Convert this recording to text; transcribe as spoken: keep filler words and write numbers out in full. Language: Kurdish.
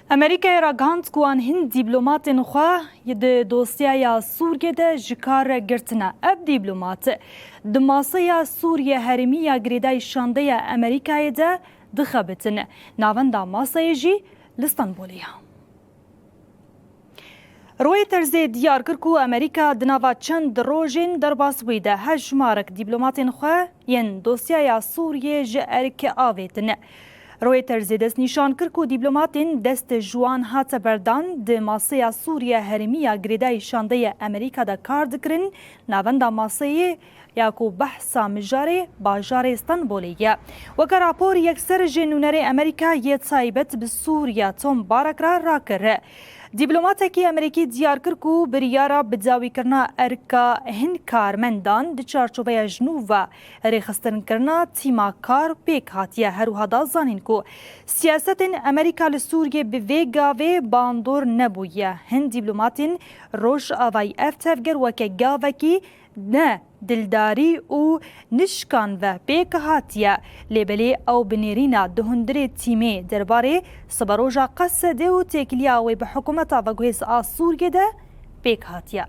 Amerîkayê ragihand ku wan hin dîplomatên xwe di dosyaya Sûriyê de ji kar girtine. Ev dîplomat di maseya Sûriye herêmî ya girêdayî şandeya Amerîkayê de dixebitin. Navenda maseyê jî li Stenbolê ye. Reuters diyar kir ku Amerîka di nava çend rojên derbasbûyî de hejmarek dîplomatên xwe yên dosyaya Sûriyê ji erk avêtin. Reuters destnîşan kir ku dîplomatên dest ji wan hate berdan di maseya Sûriye herêmî ya girêdayî şandeyê Amerîka de kar dikirin, navenda maseyê ya ku behsa mijarê bajarê Stenbolê ye. Weke rapor yekser ji nûnerê Amerîka yê taybet bi Sûriya Tom Barak re rakir. Dîplomatekî Amerîkî diyar kir ku biryara bidawîkirina erka hin karmendan di çarçoveya Jinûva rêxistinkirina tîma kar pêk hatiye. Her wiha da zanîn ku siyasetên Amerîka li Sûriyê bi vê gavê bandor nebûye. Hin dîplomatên Rojavayî ev tevger weke gavekî ne dildarî û nişkan ve pêk hatiye, lê belê ew bi nêrîna di hundirê tîmê derbarê siberoja Qesedê û têkiliya wê bi hikûmeta veguhêz a Sûriyê de pêk hatiye.